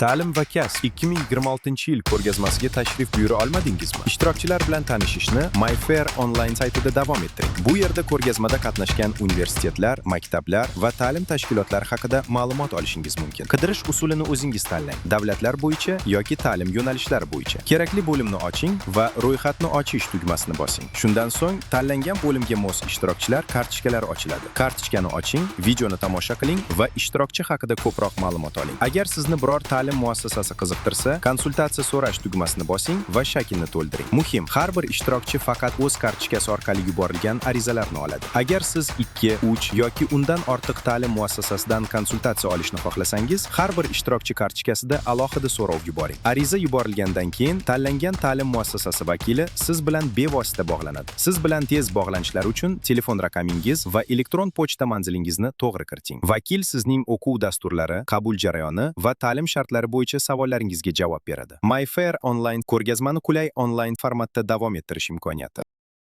Ta'lim va kasb 2026-yil ko'rgazmasiga tashrif buyura olmadingizmi? Ishtirokchilar bilan tanishishni MyFair onlayn saytida davom ettiring. Bu yerda ko'rgazmada qatnashgan universitetlar, maktablar va ta'lim tashkilotlari haqida ma'lumot olishingiz mumkin. Qidirish usulini o'zingiz tanlang: davlatlar bo'yicha yoki ta'lim yo'nalishlari bo'yicha. Kerakli bo'limni oching va ro'yxatni ochish tugmasini bosing. Shundan so'ng tanlangan bo'limga mos ishtirokchilar kartochkalari ochiladi. Kartochkani oching, videoni tomosha qiling va ishtirokchi haqida ko'proq ma'lumot oling. Agar sizni biror ta'lim muassasasi qiziqtirsa, konsultatsiya so'rash tugmasini bosing va shaklni to'ldiring. Muhim, har bir ishtirokchi faqat o'z kartochkasi orqali yuborilgan arizalarni oladi. Agar siz 2, 3 yoki undan ortiq ta'lim muassasasidan konsultatsiya olishni xohlasangiz, har bir ishtirokchi kartochkasida alohida so'rov yuboring. Ariza yuborilgandan keyin tanlangan ta'lim muassasasi vakili siz bilan bevosita bog'lanadi. Siz bilan tez bog'lanishlar uchun telefon raqamingiz va elektron pochta manzilingizni to'g'ri kiriting. Vakil sizning o'quv dasturlari, qabul jarayoni va ta'lim shartlari bo'yicha savollaringizga javob beradi. MyFair onlayn ko'rgazmani qulay onlayn formatda davom ettirish imkoniyati.